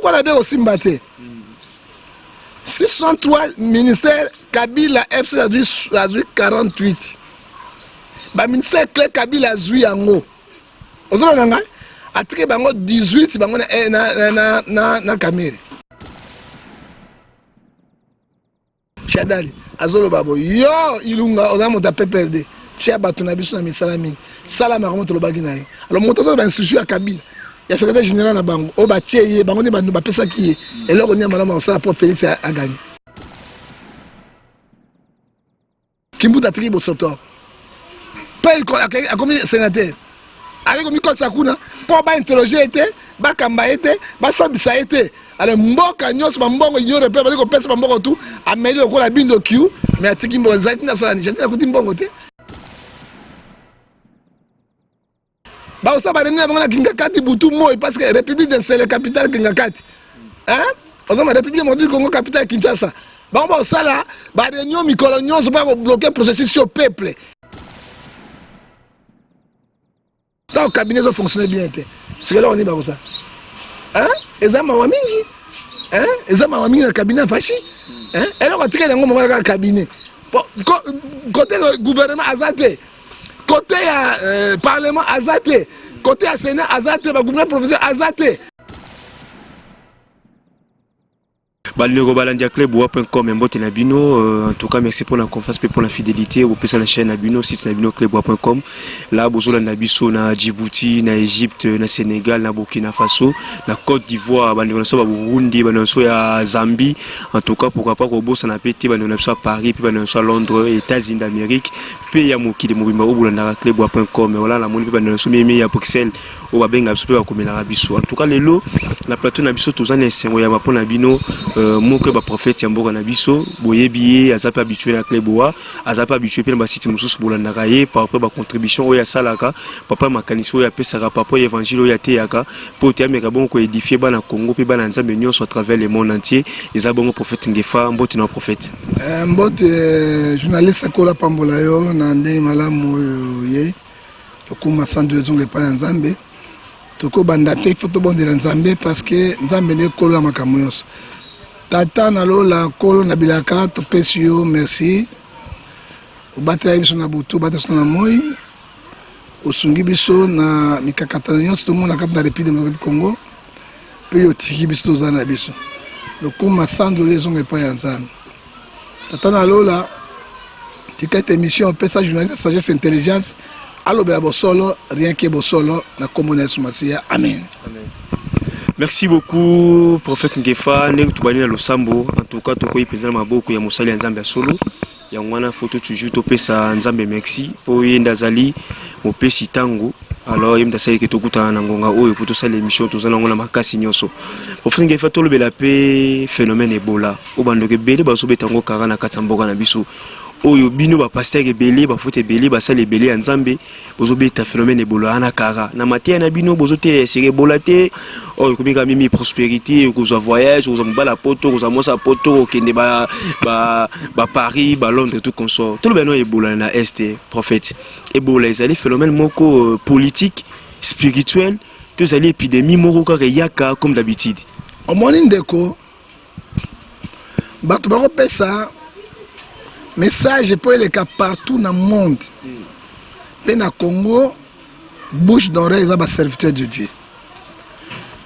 Pourquoi na be kosimba te? 603 ministère, Kabila FC azwi 48 baministère clé. Kabila azwi yango, ozolanda ngai, atiki bango 18, bango na Kamerhe. Shadary azoloba boye: yo Ilunga, oza moto ya PPRD, tia bato na biso na misala mingi, sala makambo tolobaki na yo. Alors moto azoba instruction ya Kabila, ya secrétaire général na bango oyo batie ye, bango nde bando bapesaki ye eloko nini ya malamu akosala mpo Félix aganye. Kimbuta atiki bosoto mpe akomi sénateur, akoki komikotisa kuna mpo bainterroger ye te, bakamba ye te, basambisa ye te. Ale mboka nyonso, bambongo Union européenne bali kopesa bambongo tu, ameli lokola bindo kiu, mais atiki mbongo. Ezali ntina asala nini? Ntina akuti mbongo te. Bakosala baréunion na bango na Kingakati butu moi, parce que République de Nsele, capitale Kingakati, ozoma République démocratique Congo, capitale Kinshasa. Bango bakosala baréunion mikolo nyonso mpo kobloquer processus yo peuple. Ntango cabinet ezofonctionne bien te, sika eloko nini bakosala? Eza mawa mingi, eza mawa mingi na cabinet Fatshi. Eloko atikali yango moko kaka cabinet. Côté gouvernement aza te, côté ya parlement aza te, côté ya sénat aza te, bagouverneur provincial aza te. Bandeko balandi ya clubwa.com, mbote na bino. En tout cas, merci pour la confiance mpe pour la fidélité bopesa na chaîne na bino, site na bino clubwa.com. La bozolanda biso na Djibouti, na Égypte, na Sénégal, na Burkina Faso, na Côte d'Ivoire, bandeko na biso ba Burundi, bandeko na biso ya Zambie. En tout cas, pourquoi pas kobosana mpe te bandeko na biso ya Paris mpe bandeko na biso ya Londres, États-Unis d'Amérique mpe ya mokili mobimba oyo bolandaka clubwa.com. Wala namoni mpe bandeko na biso meme ya Bruxelles oyo babengaka biso mpe bakomelaka biso. En tout cas, lelo na plateau na biso toza na esengo ya mpo na bino moko ya baprophète ya mboka na biso. Boyebi ye, aza mpe habitué na Club Wa, aza mpe habitué mpe na basite mosusu. Bolandaka ye par rapport bacontribution oyo asalaka, papa makanisi oyo apesaka, par rapport évangile oyo ateyaka mpo te ameka bongo koédifier bana Congo mpe bana Nzambe nyonso à travers le monde entier. Eza bongo prophète Ngefa. Mbote na prophète. Mbote, journaliste. Akola pambola yo na ndenge malamu oyo ye lokuma sandu ezonga epai ya Nzambe. Tokobanda te, ifo tobondela Nzambe, parce que Nzambe nde ekolo ya makambo nyonso. Tata na lola, Nkolo na bilaka, topesi yo merci. Obatela biso na butu, obatela biso na moi, osungi biso na mikakatano nyonso tomona kati na République démocratique Congo, mpe yo otiki biso, toza na biso. Lokuma sanzoli ezonga epai ya Nzambe. Tata na lola, tika ete émission opesa journaliste sagesse, intelligence, alobela bosolo, rien que bosolo, na nkombo na Yesu Masiya, amen. Merci beaucoup, prophète Ngefa. Ndenge tobandi na losambo, en tout cas tokoyi mpenza na maboko ya mosali ya Nzambe ya solo. Yango wana faut toujours topesa Nzambe merci, mpo ye nde azali mopesi ntango. Alors ye moto asaliki tokutana na ngonga oyo mpo tosala émission. Toza nango na makasi nyonso. Prophète Ngefa, tolobela mpe phénomène Ebola oyo bandeko ebele bazobeta yango kaka na kati ya mboka na biso oyo. Bino bapasteur ebele, bafote ebele, basali ebele ya Nzambe, bozobeta phénomène Ebola wana kaka na mateya na bino. Bozoteya esika Ebola te. Oyo ekomi kaka mimi prospérité, okozwa voyage, okozwa mobala poto, okozwa mwasi ya poto, okende ba Paris, ba Londres, tout consort. Toloba no Ebola na Est, prophète. Ebola ezali phénomène moko politique, spirituel, to ezali épidémie moko kaka eyaka comme d'habitude? Omoni ndeko, bato bakopesa message mpo eleka partout na monde mpe na Congo. Bouche d'oreille eza baserviteur de Dieu.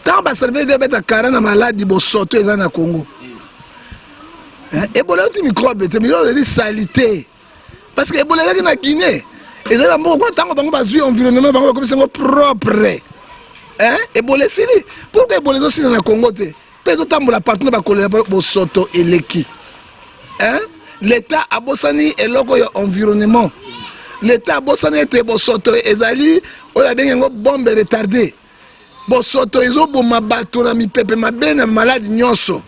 Ntango baserviteur de Dieu beta kara na maladi, bosoto eza na Congo. Ebola euti microbe te, microbe ezali salité, parce que Ebola ezalaki na Guinée, ezali bamboka kuna. Ntango bango bazwi environnement, bango bakomisi yango propre, Ebola esili. Pourquoi Ebola ezosila na Congo te mpe ezotambola partout na bakolela? Bosoto eleki. L'État abosani eloko ya environnement. L'État abosani ete bosoto ezali oyo abengi yango bombe retardée. Bosoto ezoboma bato na mipepe mabe, na maladi nyonso.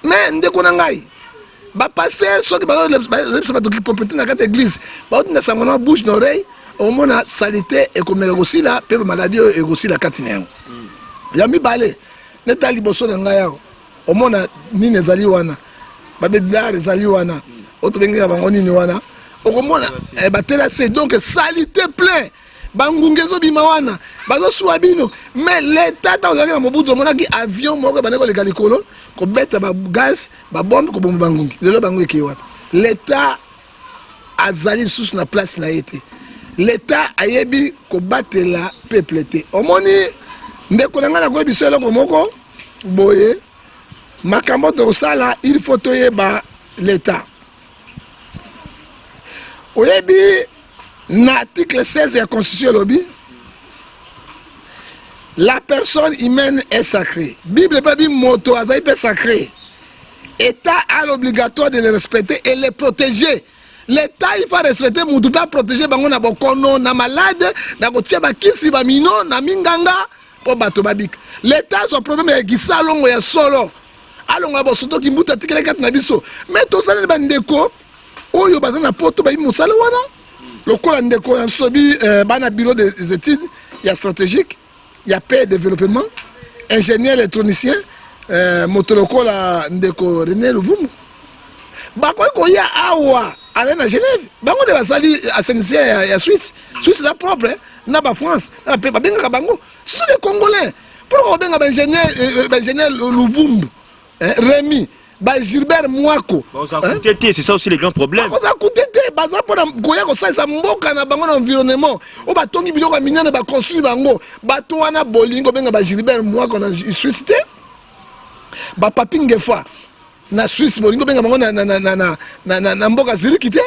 Mais ndeko na ngai, bapasteur soki bazobisa bato propreté na kati ya église, baotinda sango na bouche na oreille, okomona saleté ekomeka kosila mpe bamaladi oyo ekosila kati na yango. Ya mibale, neta liboso na ngai awa, omona nini ezali wana? Babedare ezali wana oyo tobengaka bango nini wana? Okomona baterrasse, donc salité plein. Bangungi ezobima wana, bazosuwa bino. Mais l'État, ntango ozalaki na Mobutu, omonaki avion moko ebandaki koleka likolo, kobeta bagaz, babombe, koboma bangungi. Lelo bango ekei wapi? L'État azali lisusu na place na ye te. L'État ayebi kobatela peuple te. Omoni, ndeko na ngai, nakoyebi biso eloko moko boye: makambo tokosala, il faut toyeba l'État. Oyebi, na article 16 ya Constitution elobi: "La personne humaine est sacrée." Bible epabi moto azali mpe sacré. État a l'obligatoire de le respecter et le protéger. L'État, il faut respecter mutu mpe aprotéger bango na bokono, na malade, na kotia bakisi, bamino na minganga mpo bato babika. L'État azwa problème ya kisalongo ya solo, alongola bosotoki mbuta atikeli kati na biso. Mais tozali bandeko oyo baza na Poto, bayebi mosala wana, lokola ndeko na biso bi bana bureau des études ya stratégique ya paix et développement, ingénieur électronicien, moto lokola ndeko René Luvumu. Bakoki koya awa, azali na Genève. Bango nde basali assainissement ya Suisse. Suisse eza propre na bafrance na bape babengaka bango. Surtout les Congolais, pourquoi kobenga baingénieur Luvumbu, Rémi, bagilbert Mwako? Bakoza te, c'est ça aussi les grands problèmes. Bakoza kute te, baza mpona koya kosalisa mboka na bango na environnement oyo batongi biloko ya minene, baconstruire bango. Bato wana bolingi kobenga bagilbert Mwako na Suisse te, bapapi Ngefa na Suisse, bolingi kobenga bango na mboka Zurich te.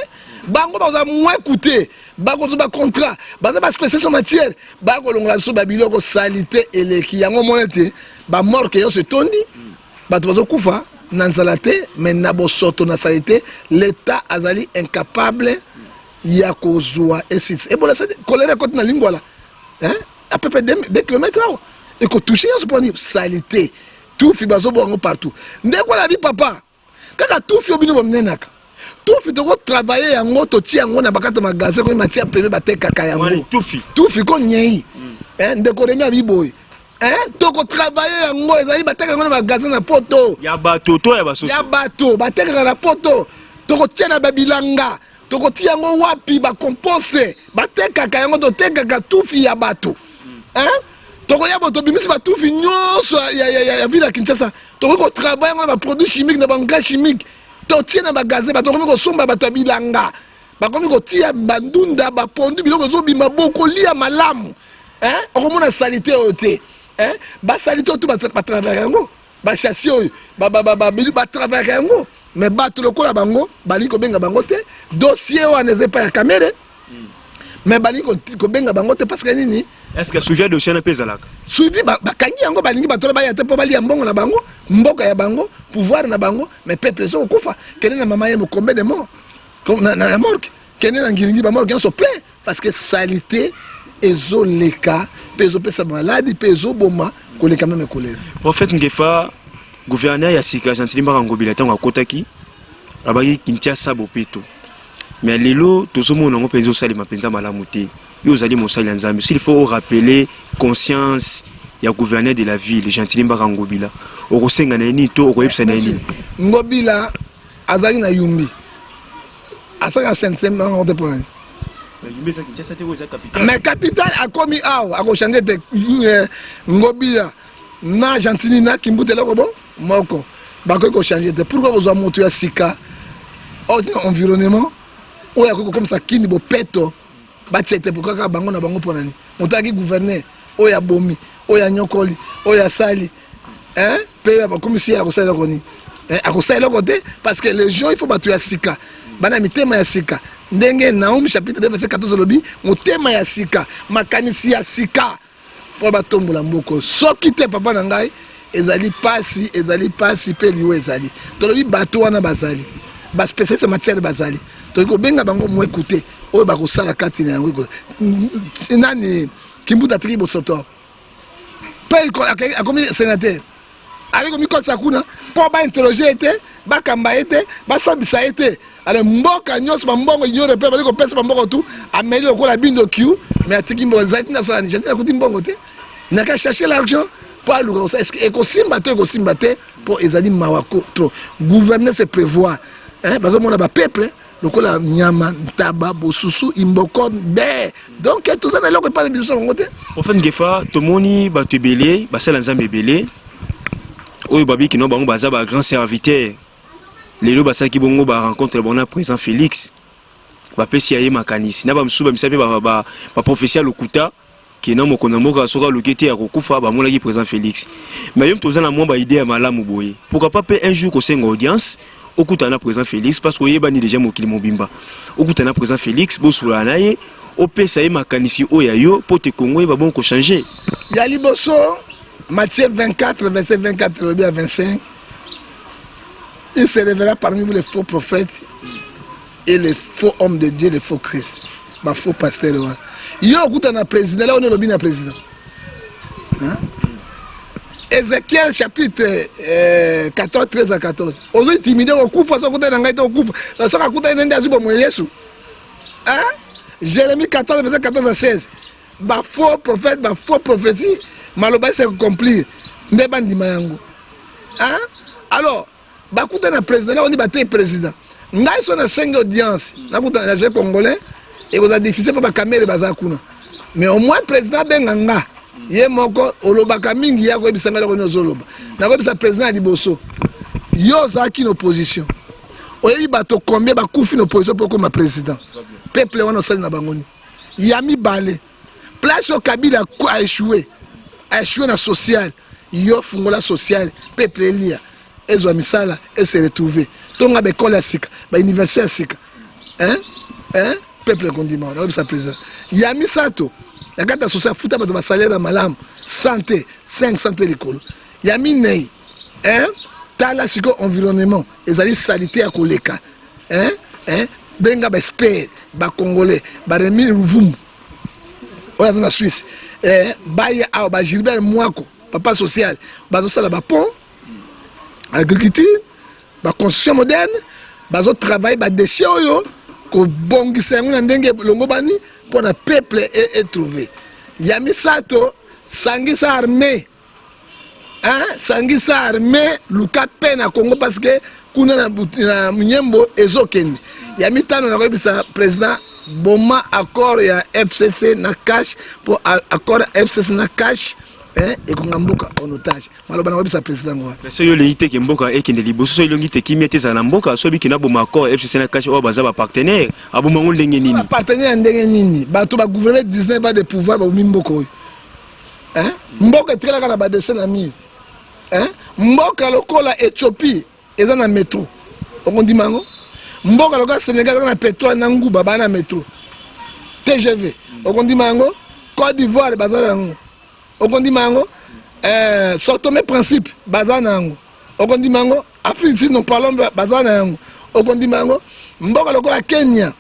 Bango bakozala moins coûté, bakozwa bacontrat, baza baspécialistes matière, bakolongola biso babiloko. Saleté eleki yango, mona ete bamorgue nyonso etondi, bato bazokufa na nzala te, mais na bosoto, na saleté. L'État azali incapable ya kozwa esite. Ebola, choléra ekoti na Lingwala, à peu près 2 km awa, ekotouche nyonso. Mponi saleté, tufi bazoboka yango partout. Ndeko na bi papa, kaka tufi oyo bino bominenaka, tufi tokotravaille yango, totia yango na bakata magasin, komi matière première, batekaka yango. Tufi? Tufi ko nyei. Ndeko Remi abi boye, tokotravaille yango, ezali batekaka yango na magasin na Poto. Ya bato to ya basusu? Ya bato, batekaka na Poto. Tokotia na babilanga, tokotia yango wapi, bacompost, batekaka yango. Totekaka tufi ya bato. Tokoya bo tobimisi batufi nyonso ya ville ya Kinshasa, tokoki kotravaille yango na baproduit chimique, na baengrais chimique, totie na bagazin, bato bakomi kosomba, bato ya bilanga bakomi kotia bandunda, bapondu, biloko ezobima, bokolia malamu. Okomona saleté oyo te. Basaleté oyo tu batravaillaka yango, bachassi oyo batravaillaka yango. Mais bato lokola bango, balingi kobenga bango te. Dossier wana eza epai ya Kamerhe, mais balingi kobenga bango te parce que nini? Est ce que suivi ya dossier wana mpe ezalaka? Suivi, bakangi yango. Balingi bato wana baya te mpo balia mbongo na bango, mboka ya bango, pouvoir na bango. Mais peuple ezo kokufa. Kende na Mama Yemo, combien de mort na morgue? Kende na Ngiringi, bamorgue nyonso plein, parce que saleté ezoleka mpe ezopesa maladi mpe ezoboma koleka même choléra. Prophète Ngefa, gouverneur ya sika Gentiny Mbaka Ngobila, ntango akotaki abaki Kinshasa bopeto, mais lelo tozomona yango mpenza osalema mpenza malamu te. Yo ozali mosali ya Nzambe, s'il faut rappeler conscience ya gouverneur de la ville Gentiny Mbaka Ngobila, okosenga na ye nini to okoyebisa na ye nini? Ngobila azalaki na Yumbi, asalaka assainissement te mpo nani? Mais capitale akomi awa, akochange te. Ngobila na Gentiny na Kimbuta, eloko bo moko, bakoki kochange te. Pourquoi kozwa moto ya sika oyo tina environnement oyo akoki kokomisa kini bopeto, batie te? Po kaka bango na bango, mpo nani? Moto ayaki gouverneur oyo abomi, oyo anyokoli, oyo asali mpe bakomisi ye, akosala eloko nini? Akosala eloko te, parce que les gens, il faut bato ya sika, bana mitema ya sika, ndenge Naomi chapitre 2 verset 14 olobi: motema ya sika, makanisi ya sika, mpo batombola mboka. Soki te, papa na ngai, ezali pasi, ezali pasi mpe liwa ezali. Tolobi bato wana bazali baspécialiste matière, bazali, tokoki kobenga bango mwekute oyo bakosala kati na yango. Nani, Kimbuta atiki bosoto mpe akomi sénateur, akoki komikotisa kuna mpo bainterroge ye te, bakamba ye te, basambisa ye te. Ale mboka nyonso, bambongo Union européenne bali kopesa bamboko tu, ameli lokola bindo kiu, mais atiki mbongo. Ezali ntina asala nini? Akuti mbongo te, naka chercher l'argent mpo aluka kosala. Est-ce ekosimba te? Ekosimba te, mpo ezali mawa trop. Gouverner, c'est prévoir. Bazomona bapeuple. Lokola nyama, ntaba, bosusu, imboko, be. Donc toza na eloko epai na biso bango te. Prophète Ngefa, tomoni bato ebele basala Nzambe ebele oyo babiki no bango baza ba grand serviteur. Lelo basalaki bongo ba rencontre bango na président Félix, bapesi ya ye makanisi na bamosusu bamisa mpe baprophétie ya lokuta ke na mokonzi ya mboka soki aluki te akokufa. Bamonaki président Félix, mais yo moto oza na mwa baidée ya malamu boye, pourquoi pas mpe un jour kosenga audience, okutana na président Félix, parce que oyebani déjà mokili mobimba? Okutana na président Félix, bosolola na ye, opesa ye makanisi oyo ya yo mpo te Kongo oyeba bongo kochanger. Ya liboso, Matthieu 24 verset 24 elobi ya 25: "Il se révélera parmi vous les faux prophètes et les faux hommes de Dieu, les faux Christ." Bafaux pasteur wana, yo okuta na président la, wana elobi na président, hein? Ézéchiel chapitre 14, 13 à 14. Ozo intimide, kokufa soki okutani na ngai te, kokufa soki akutani na nde azwi bomoi Yesu, hein? Jérémie 14 verset 14 à 16. Bafaux prophète, bafaux prophétie, maloba ese accomplir nde bandima yango, hein? Alors bakuta na président la, oni batei président. Ngai so nasengi audience, nakutana na je congolais, ekozala difficile mpo bakamere baza kuna, mais au moins président abenga nga ye moko. Olobaka mingi, ya koyebisa ngai eloko nini ozoloba. Nakoyebisa président ya liboso: yo ozalaki na opposition, oyebi bato combien bakufi na opposition mpo okoma président? Peuple wana osali na bango nini? Ya mibale, place oyo Kabila aéchoué, aéchoué na social, yo fungola social, peuple elia, ezwa misala, ese retrouve. Tonga baekole ya sika, bauniversité ya sika, hein? Hein? Peuple ekondima. Nakoyebisa président ya misato, na kati ya social, futa bato basalaire ya malamu, santé 500 te likolo. Ya minei, hein? Tala sikoyo environnement ezali saleté ya koleka, hein? Hein? Benga baexpert bacongolais, baremi Luvumbu oyo aza na Suisse, baya awa, bagilbert Mwako, papa social, bazosala bapont, agriculture, baconstruction moderne, bazotravaille badéchets oyo, kobongisa yango na ndenge elongo bani mpo na peuple etrouve. Ya misato, sangisa armée, hein? Sangisa armée, luka mpe na Congo, parce que kuna na nyembo ezokende. Ya mitano, nakoyebisa président: boma accord ya FCC na CACH, mpo accord ya FCC na CACH ekonga mboka en otage. Maloba nakoyebisa président ngo wana. So yo olingi te ke mboka ekende liboso, so elongi te kimia te ezala na mboka, so obiki na boma accord FCC na CACH oyo baza bapartenaire, aboma yango ndenge nini? Bapartenaire ya ndenge nini? Bato bagouverne 19 ans de pouvoir, babomi mboka oyo, hein? Mboka etikalaka na badessin na mire, hein? Mboka lokola Éthiopie eza na métro, okondima yango? Mboka lokola Sénégal eza na pétrole na nguba, baa na métro TGV, okondima yango? Côte d'Ivoire baza na yango, okondima yango? Sao Tomé Principe baza na yango, okondima yango? Afrique du Sud, nous parlons, baza na yango, okondima yango? Mboka lokola Kenya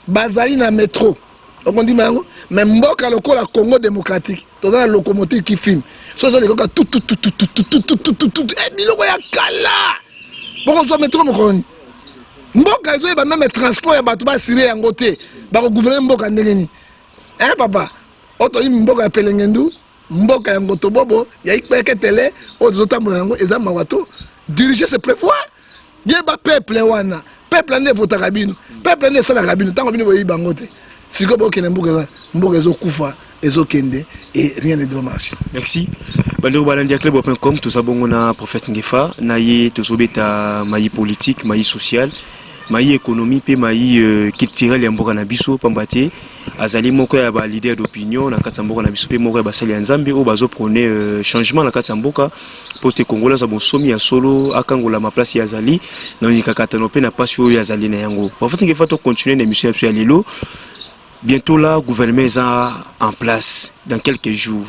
bazali na métro, okondima yango? Mais mboka lokola Congo démocratique, toza na locomotive qui fume. So ozoleka tutututututututututu, biloko ya kala. Bokozwa métro mokolo nini? Mboka ezoyeba même transport ya bato basire yango te, bakogouverne mboka ndenge nini, hein papa? Oyo toyimi mboka ya pelengendu, mboka ya ngotobobo ya ikpeketele oyo tozotambola yango, eza mawa. To diriger, c'est prévoir. Yeba peuple wana, peuple nde evotaka bino, peuple nde esalaka bino. Ntango bino boyebi bango te, sikoyo bokende, mboka eza mboka ezokufa, ezokende et rien ne doit marcher. Merci. Bandeko balandi ya club.com, toza bongo na prophète Ngefa. Na ye tozobeta mayi politique, mayi social, mayi économie mpe mayi culturel ya mboka na biso, pamba te azali moko ya baleader d'opinion na kati ya mboka na biso mpe moko ya basali ya Nzambe oyo bazoprône changement na kati ya mboka mpo te Kongola aza bonsomi ya solo, akangolama place ye azali na mikakatano mpe na mpasi oyo azali na yango. Prophète Ngefa, tocontinue na émission ya biso ya lelo. Bientôt là, gouvernement eza en place dans quelques jours,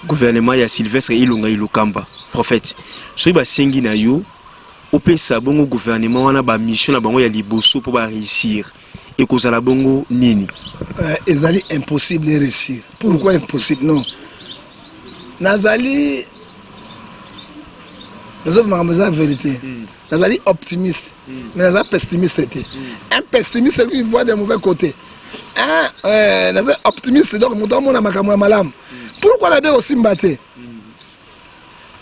gouvernement ya Sylvestre Ilunga Ilukamba. Prophète, soki basengi na yo opesa bongo gouvernement wana bamission na bango ya liboso mpo baréussir, ekozala bongo nini? Ezali impossible de réussir. Pourquoi impossible? Non, nazali, nazoba makambo eza vérité. Nazali optimiste, mais naza pessimiste te. Un pessimiste, celui qui voit des mauvais côtés. Un naza optimiste, donc moto amona makambo ya malamu. Pourquoi nabe kosimba te?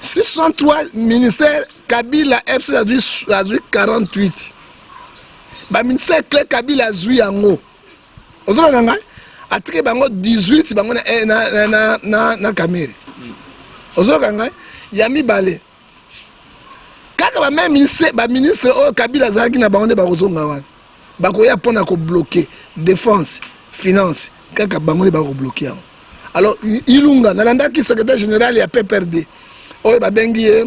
603 ministère, Kabila FC azwi 48. Baministère clé Kabila azwi yango, ozolanda ngai, atiki bango 18, bango na, eh, na, na, na, na, na Kamerhe. Ozoyoka ngai? Ya mibale, kaka bameme ministre, baministre oyo Kabila azalaki na bango nde bakozonga wana, bakoya mpona kobloquer défense, finance, kaka bango nde bakobloquer yango. Alors Ilunga, nalandaki secrétaire général ya PPRD oyo babengi ye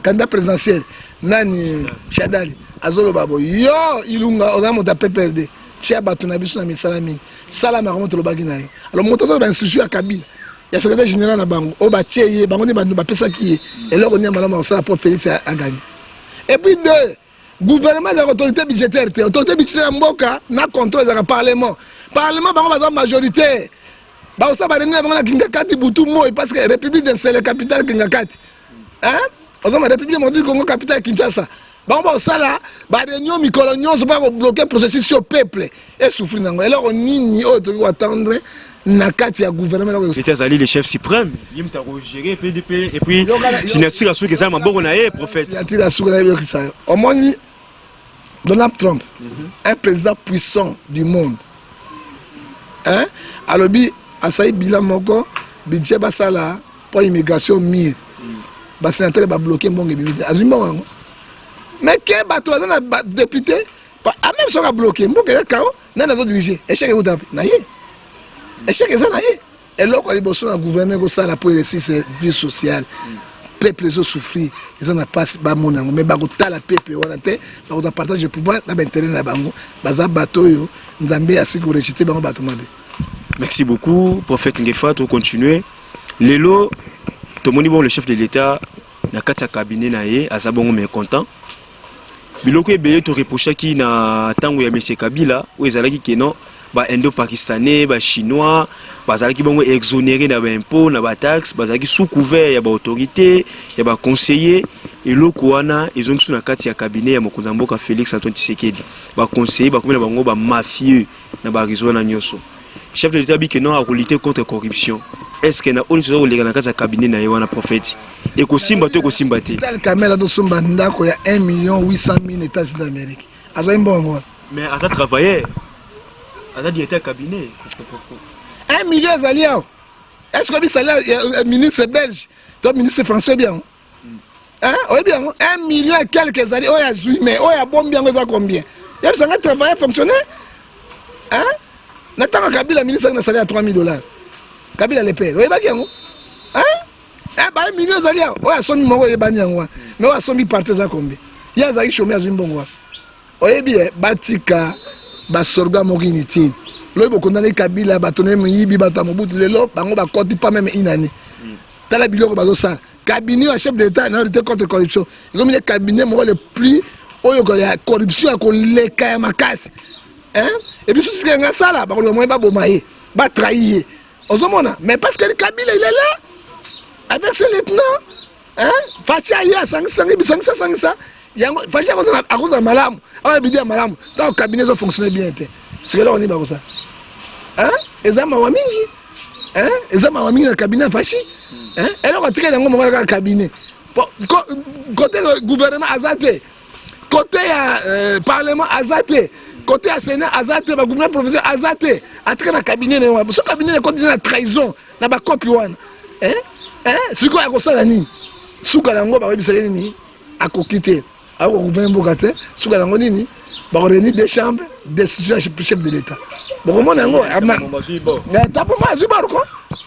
candidat présidentiel, nani, Shadali, azoloba boye: yo Ilunga, oza moto ya PPRD, tia bato na biso na misala mingi, sala makambo tolobaki na yo. Alors moto azoba instruction ya Kabila, ya secrétaire général na bango oyo batie ye, bango nde bando bapesaki ye eloko nini ya malamu akosala mpo Félix aganye. Et puis deux, gouvernement ezalaka autorité budgétaire te. Autorité budgétaire ya mboka na contrôle ezalaka parlement. Parlement, bango baza majorité, bakosala baréunion na bango na Kingakati butu moi, parce que République de Nsele, capitale Kingakati, ozoma République démocratique Congo, capitale Kinshasa. Bango bakosala baréunion mikolo nyonso mpo kobloquer processus yo peuple esouffrir nango. Eloko nini oyo tokoki koattendre na kati ya gouvernement? Ete azali le chef suprême, ye moto akogérer PDP, et puis signature ya suki eza maboko na ye, prophète. Signature ya suki nayebiyokisa yo. Omoni Donald Trump, un président puissant du monde, hein? Alobi asali bilan moko, budget basala mpo immigration mire, basénateur babloquer, mbongo ebimi te. Azwi mbongo yango, mais ke bato baza na député ameme, soki abloquer, mboka eza kao. Nani azodirige? Échec euta na ye, échec eza na ye. Eloko ya liboso na gouvernement ekosala mpo eréussir, vie sociale. Peuple ezosouffrir, eza na mpasi, bamona yango, mais bakotala peuple wana te. Bakozwa partage de pouvoir na baintérêt na bango. Baza bato oyo Nzambe asiki korejeter bango, bato mabe. Merci beaucoup, prophète Ngefa. Tocontinue. Lelo tomoni bongo le chef de l'État na kati ya cabinet na ye aza bongo mécontent. Biloko ebele toreprochaki na ntango ya monsieur Kabila, oyo ezalaki keno baindo-pakistanais, bachinois bazalaki bongo exonéré na baimpôt, na bataxe, bazalaki sous couvert ya baautorité, ya baconseiller. Eloko wana ezongi na kati ya cabinet ya mokonzi ya mboka Félix Antoine Tshisekedi. Baconseiller bakomi na bango bamafieux na baréseau wana nyonso. Chef de l'État bike non akolutter contre corruption. Est ce que na oyo nyonso koleka na kati ya cabinet na ye wana, prophète, ekosimba to ekosimba te? Vital Kamerhe azosomba ndako ya 1 million 800 000 États-Unis d'Amérique. Azwaki mbongo wana? Mais aza travailleur, aza directeur ya cabinet. 1 million ezali awa. Est ce que oyebi salaire ya ministre belge to ministre français? Oyebi yango? Oyebi yango? 1 million et quelque ezali oyo azwi, mais oyo abombi yango eza combien? Yebisanga, travailleur, fonctionnaire, na ntango Kabila, ministre aki na salaire ya 3000 dollars. Kabila le père, oyebaki yango? Ba million ezali awa, oyo asombi moko oyebani yango wana, mais oyo asombi partout eza combien? Ye azalaki chômé, azwi mbongo wana. Oyebi ye, batika basorga moko inutile. Lobi bokondani Kabila, bato na ye moyibi, bato ya Mobutu. Lelo bango bakoti pas même une année, tala biloko bazosala. Cabinet ya chef de l'État na lutte contre corruption ekomi le cabinet moko le plus oyo ya corruption ya koleka ya makasi. Et puis soki nga sala, bakoloba moye baboma ye, batrahir ye, ozomona. Mais parce que Kabila, il est là avec ses lieutenants. Fatshi aye, asangisangi, bisangisa sangisa yango. Fatshi akozala malamu awa, bidi ya malamu, ntango cabinet ezofonctionne bien te. Sikela oni bakosala, eza mawa mingi, eza mawa mingi na cabinet ya Fatshi. Eloko atikali yango moko kaka cabinet. Côté gouvernement aza te, côté ya parlement aza te, côté ya sénat aza te, bagouvernement provincial aza te. Atika na cabinet na ye wana. So cabinet ekoti na trahison na bakopi wana, sikoyo akosala nini? Suka na yango, bakoyebisaki nini? Akoki te, akokogouverner mboka te. Suka na yango nini? Bakoréunir deux chambres, destitution ya chef de l'État. Bokomona yango tapoma azwi baroko,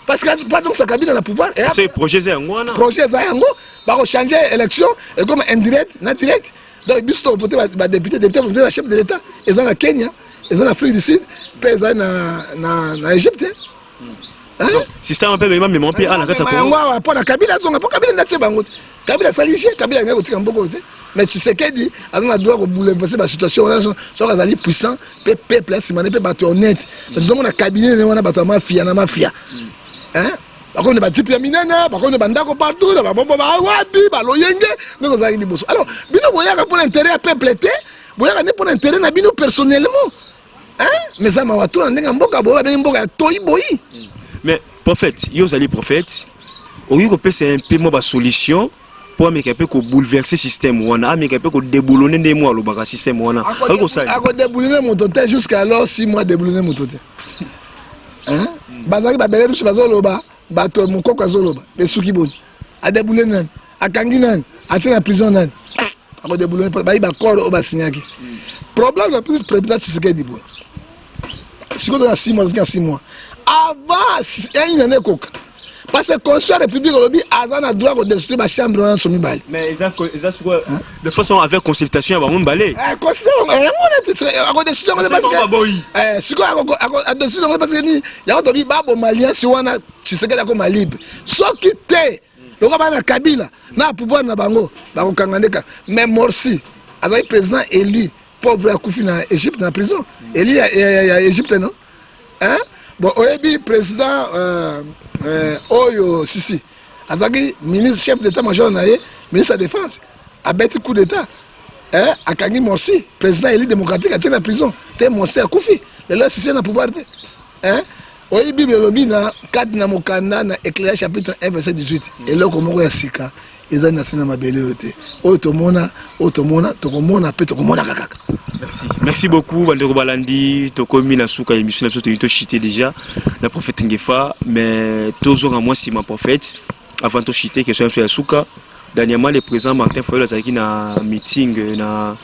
parce que bazongisa Kabila na pouvoir. Projet eza yango wana. Projet eza yango. Bakochange élection, ekoma indirect na direct. Donc biso tovote badéputé, député vote bachef de l'État. Eza na Kenya, eza na Afrique du Sud, mpe eza na Égypte. Système mpe bamema mpe na kati ya yango awa mpo na Kabila azonga, mpo Kabila nde atie bango te. Kabila asali je, Kabila alingai kotika mboka oyo te, mais Tshisekedi aza na droit kobouleverser basituation wana soki azali puissant mpe peuple asima ne mpe bato honnête. Tozomona cabinet ne wana, bato ya mafia na mafia, bakomi na batype ya minene, bakomi na bandako partout, na babombo, bawapi, baloyenge ndenge ozalaki liboso. Alors bino boyaka mpona intérêt ya peuple te, boyaka nde mpona intérêt na bino personnellement. Mais eza mawa tuna ndenge ya mboka boye babengi mboka ya toyi boyi. Mais prophète, yo ozali prophète, okoki kopesa mpe mwa basolution. Mpo ameka mpe kobouleverser système wana, ameka mpe kodéboulonner nde mo alobaka système wana, akoki kosala. Akodéboulonner moto te. Jusqu'à alors 6 mois, déboulonner moto te. Bazalaki babele biso bazoloba, bato mokoko azoloba, esuki boni? Adéboulonner nani? Akangi nani? Atie na prison nani? Akodéboulonner bayi baaccord oyo basignaki. Problème na président Tshisekedi boye, sikoyo toza 6 mois, totika 6 mois avant une année ekoka, parce que constitution ya République olobi aza na droit kodestituer bachambre wana nyonso mibale. Mais eza sikoyo de façon avec consultation ya bango mibale. Yango neti akodestituer yango te, parce que sikoyo adestituer yango, parce que nini? Yango tobi baboma alliance wana, Tshisekedi akoma libre. Soki te, lokola bana Kabila na pouvoir na bango, bakokanga nde kaka. Mais Morsi azalaki président élu, pauvre, akufi na Égypte, na prison, élu ya Égypte, non, hein? Bon, oyebi président oyo Sisi azalaki ministre, chef d'état major na ye, ministre ya défense, abeti coup d'état, eh, akangi Morsi, président élu démocratique, atie na prison te. Morsi akufi, lelo Sisi na pouvoir te, hein? Oyebi Bible elobi na kati na mokanda na Ecclésiaste chapitre 1 verset 18: eloko moko ya sika ezali na se na mabele oyo te. Oyo tomona, oyo tomona, tokomona mpe tokomonaka kaka. Merci, merci beaucoup. Bandeko balandi, tokomi na suka ya émission na biso. Tolingi tochuter déjà na prophète Ngefa, mais tozonga mwa nsima. Prophète, avant tochuter, question ya biso ya suka: dernièrement, le président Martin Fayulu azalaki na meeting na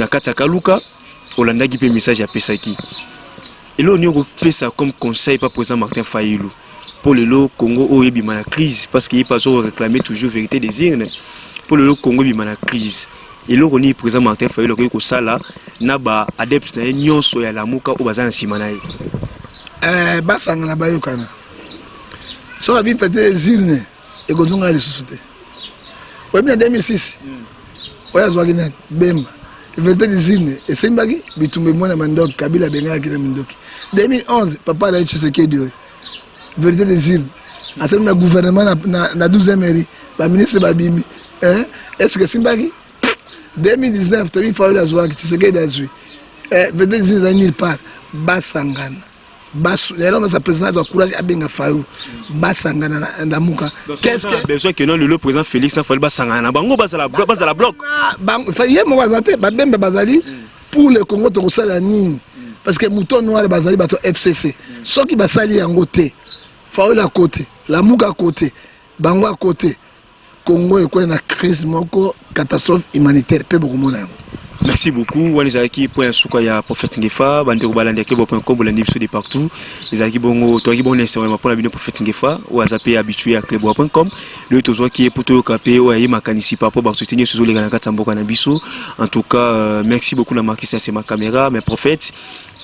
kati ya Kaluka. Olandaki mpe message apesaki. Eloko nini okopesa comme conseil pa président Martin Fayulu mpo lelo Congo oyo ebima na crise? Parce que ye mpe azoréclamer toujours vérité des urnes. Mpo lelo Congo ebima na crise, eloko nini président Martin Fayulu akoki kosala na baadepte na ye nyonso ya Lamuka oyo baza na nsima na ye? Basangana, bayokana. Soki abi peut urne ekozonga lisusu te. Oyebi na 2006 oyo azwaki nani? Bemba. Vérité des urnes esimbaki, bitumba emona mandoki, Kabila abengaki na mindoki. 2011, papa alaye Tshisekedi oyo, vérité des urnes asali na gouvernement na 12e mairie, baministre babimi. Est ce que esimbaki? 2019, toyebi Fayulu azwaki, Tshisekedi azwi. Vérité des urnes ezali nulle part. Basangana, lelo nosa président azwa courage, abenga Fayulu, basangana na Lamuka. Qu'est-ce que besoin que non, lelo président Félix na Fayulu basangana na bango, bazala bloc? Ye moko aza te, babembe bazali pour le Congo. Tokosala nini? Parce que mouton noir bazali bato FCC. Soki basali yango te, Fayulu akote, Lamuka akote, bango akote, Congo ekwei na crise moko, catastrophe humanitaire, mpe bokomona yango. Merci beaucoup. Wana ezalaki point ya suka ya prophète Ngefa. Bandeko balandi ya club.com, bolandi biso de partout, ezalaki bongo, toyaki bongo na esengo mpona bino. Prophète Ngefa oyo aza mpe habitué ya club.com, lelo tozwaki ye mpo toyoka mpe oyo aye makanisi par rapport baactualité nyonso ezoleka na kati ya mboka na biso. En tout cas, merci beaucoup na Markis ya nsima caméra. Mais prophète,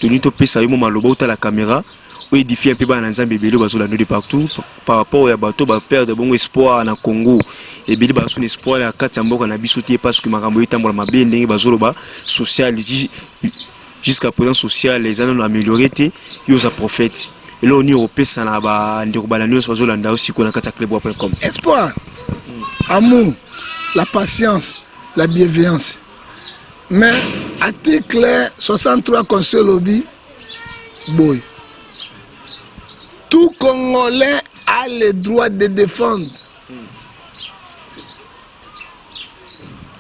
tolingi topesa yo mo maloba, otala caméra, oyo édifie mpe bana na Nzambe ebele oyo bazolanda de partout, par rapport ya bato baperdre bongo espoir na Congo. Ebele baza na espoir ya kati ya mboka na biso te, parce que makambo etambola mabe ndenge bazoloba social. Jusqu'à présent, social eza nano amélioré te. Yo oza prophète, eloko nini okopesa na bandeko balandi nyonso bazolanda yo sikoyo na kati ya club.com? Espoir, amour, la patience, la bienveillance. Mais article 63 constitution elobi boye: tout Congolais a le droit de défendre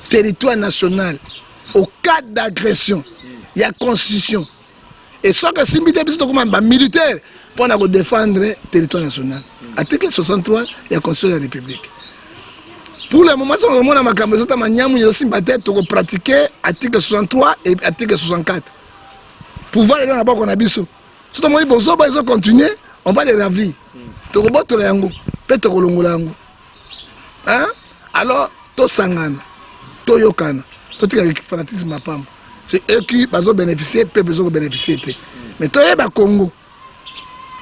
territoire national au cas d'agression. Ya constitution, et soki esimbi te, biso tokoma bamilitaire mpona kodéfendre territoire national. Article 63 ya constitution ya République. Pour le moment, soki omona makambo ezotama nyamu, ezosimba te, tokopratiquer article 63 et article 64. Pouvoir eza na boko na biso. So tomoni bozoba ezocontinue, on va les ravir, tokobotola yango mpe tokolongola yango. Alors tosangana, toyokana, totikaka fanatisme ya pamba. C'est eux qui bazobénéficie, peuple ezokobénéficie te. Mais toyeba, Congo,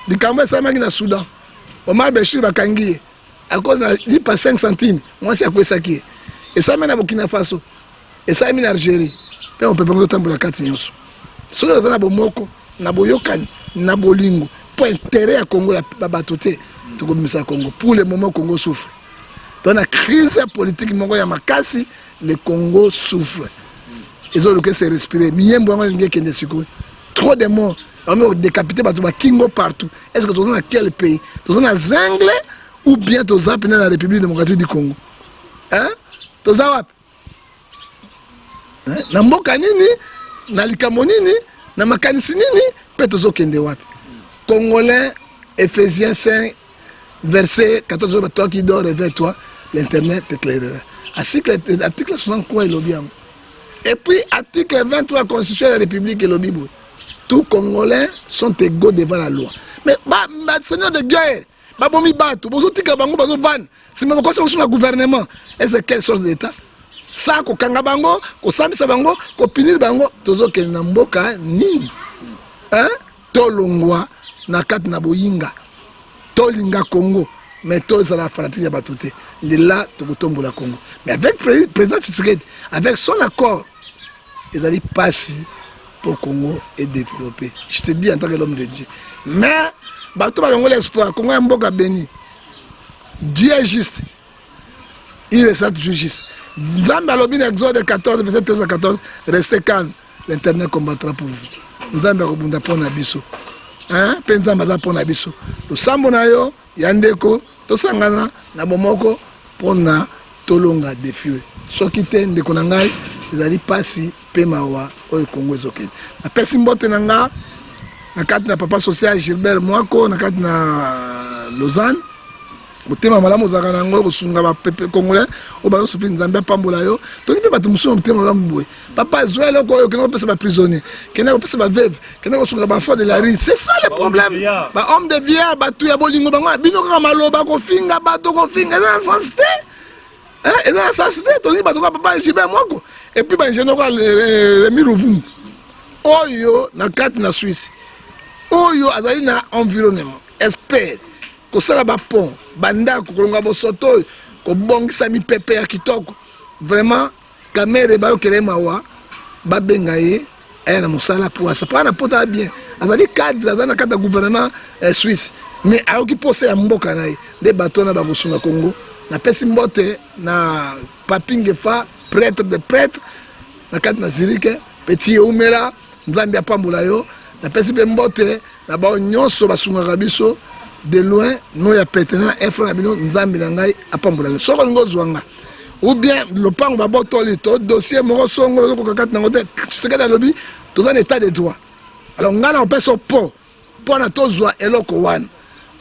likambo esalamaki na Soudan, Omar Beshir bakangi ye à cause na lipa 5 centime mwasi akwesaki ye. Esalami na Burkina Faso, esalami na Algérie, mpe mopepe ngo ezotambola kati nyonso. Soki toza na bomoko, na boyokani, na bolingo, mpo intérêt ya Congo, ya bato te, tokobimisa Congo. Pour le moment, Congo souffre. To na crise politique moko ya makasi, le Congo souffre, ezoluka se respirer. Miyembo yango elingi ekende sikoyo. Trop de morts, bami kodécapiter bato bakingo partout. Est ce que toza na quel pays? Toza na jungle ou bien toza mpena na République démocratique du Congo? Hein? Toza wapi? Hein? Na mboka nini? Na likambo nini? Na makanisi nini? Mpe tozokende wapi? Congolais, Ephésiens 5 verset 14, toi qui dors, réveille-toi, l'Éternel t'éclairera. Article, article 63 elobi yango. Et puis article 23 Constitution de la République elobi boye: tous Congolais sont égaux devant la loi. Mais ba, ba seigneur de guerre babomi bato, bozotika bango bazovanda, nsima bakosi mosusu na gouvernement. Eza quelle sorte d'état sa? Kokanga bango, kosambisa bango, kopunir bango, tozokende na mboka nini, hein? Tolongwa na kati na boyinga, tolinga Congo, mais tozala fanatique ya bato te. Nde là tokotombola Congo. Mais avec président Tshisekedi, avec son accord, ezali mpasi mpo Congo edéveloppé. Je te dis en tant que l'homme de Dieu. Mais bato balongola espoir. Congo ya mboka béni. Dieu est juste, il restera toujours juste. Nzambe alobi na Exode 14 verset 13 à 14: restez calme, l'Éternel combattra pour vous. Nzambe akobunda mpo na biso, mpe Nzambe aza mpo na biso. Losambo na yo ya ndeko, tosangana na bomoko mpona tolonga défi oyo. Soki te, ndeko na ngai, ezali mpasi mpe mawa oyo Kongo ezokende. Napesi mbote na nga na kati na papa social Gilbert Mwako na kati na Lausanne. Motema malamu ozalaka na yango kosunga bapeuple congolais oyo bazosouffrir, Nzambe apambola yo. Toki mpe bato mosusu na motema malamu boye. Papa, zwa eloko oyo, kende kopesa baprisonnier, kende kopesa baveuve, kende kosunga baenfant de la rue. C'est ça le problème. Bahomme de vieillard, bato ya bolingo bango na bino kaka maloba, kofinga bato, kofinga eza na sens te, eza na sens te. Tolingi bato kaka papa Gilbert Mwako et puis baingénieur kaka Remi Ruvumu oyo na kati na Suisse, oyo azali na environnement expert, kosala bapont, bandako, kolonga bosoto oyo, kobongisa mipepe ya kitoko. Vraiment, Kamerhe, bayokela ye mawa, babenga ye aya na mosala po asa mpo na pota bien. Azali cadre, azali na kati ya gouvernement suisse, mais ayoki posa ya mboka na ye. Nde bato wana bakosunga Congo. Napesi mbote na Papi Ngefa, prêtre de prêtre na kati na Zurich. Petit, eumela, Nzambe apambola yo. Napesi mpe mbote na bao nyonso basungaka biso de loin no ya pete na efra na bino. Nzambe na ngai apambola yo. Soki olingi ozwa nga ou bien lopango babotoli to dossier moko songolo ozokoka kati nango te, Tshisekedi alobi toza na état de droit. Alors ngai na kopesa po mpo na tozwa eloko wana.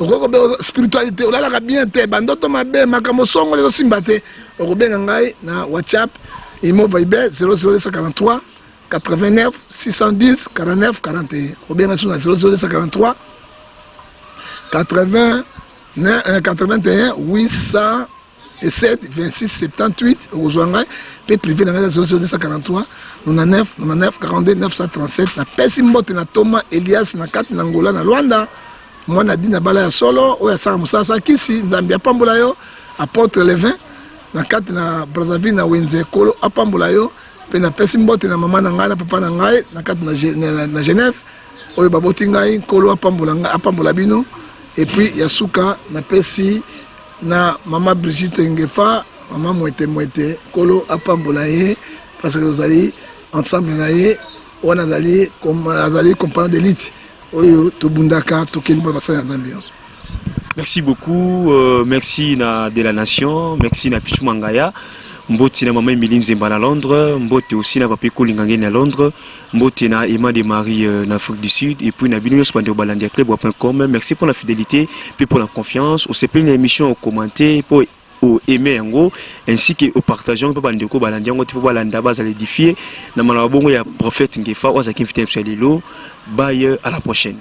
Okoki kobenga spiritualité, olalaka bien te, bandoto mabe, makambo songolo ezosimba te, okobenga ngai na WhatsApp, Imo, Viber: 00243 89 610 49 41. Obenga so na 00243 80 81 807 26 78. Okozwa ngai mpe privé na ngai 00243 99 99 42 937. Napesi mbote na Toma Elias na kati na Ngola na Lwanda, mwana dina bala ya solo oyo asaka mosala, asala kisi. Nzambe apambola yo. Apôtre Levin na kati na Brazzaville na wenze, ekolo apambola yo. Mpe napesi mbote na mama na ngai na papa na ngai na kati na Genève oyo baboti ngai. Nkolo apambola ngai, apambola bino. Et puis ya suka, napesi na mama Brigitte Ngefa, mama Mwete Mwete, nkolo apambola ye, parce que tozali ensemble na ye wana. Azali compagnon de lutte oyo tobundaka, tokende mpona basali ya Nzambe nyonso. Merci beaucoup, merci na de la nation, merci na Pichou Mangaya, mbote na mama Emilie Nzemba na Londres, mbote aussi na papi Kolinga na Londres, mbote na Emma de Marie na Afrique du Sud, et puis na bino nyonso bande balandi ya club.com. Merci pour la fidélité, puis pour la confiance. Osepeli na émission, au commenter, pour oaimer yango ainsi que opartager mpe bandeko balandi yango te mpo balanda, bazala édifié na maloba bongo ya prophète Ngefa oyo azalaki invité na biso ya lelo. Bye, à la prochaine.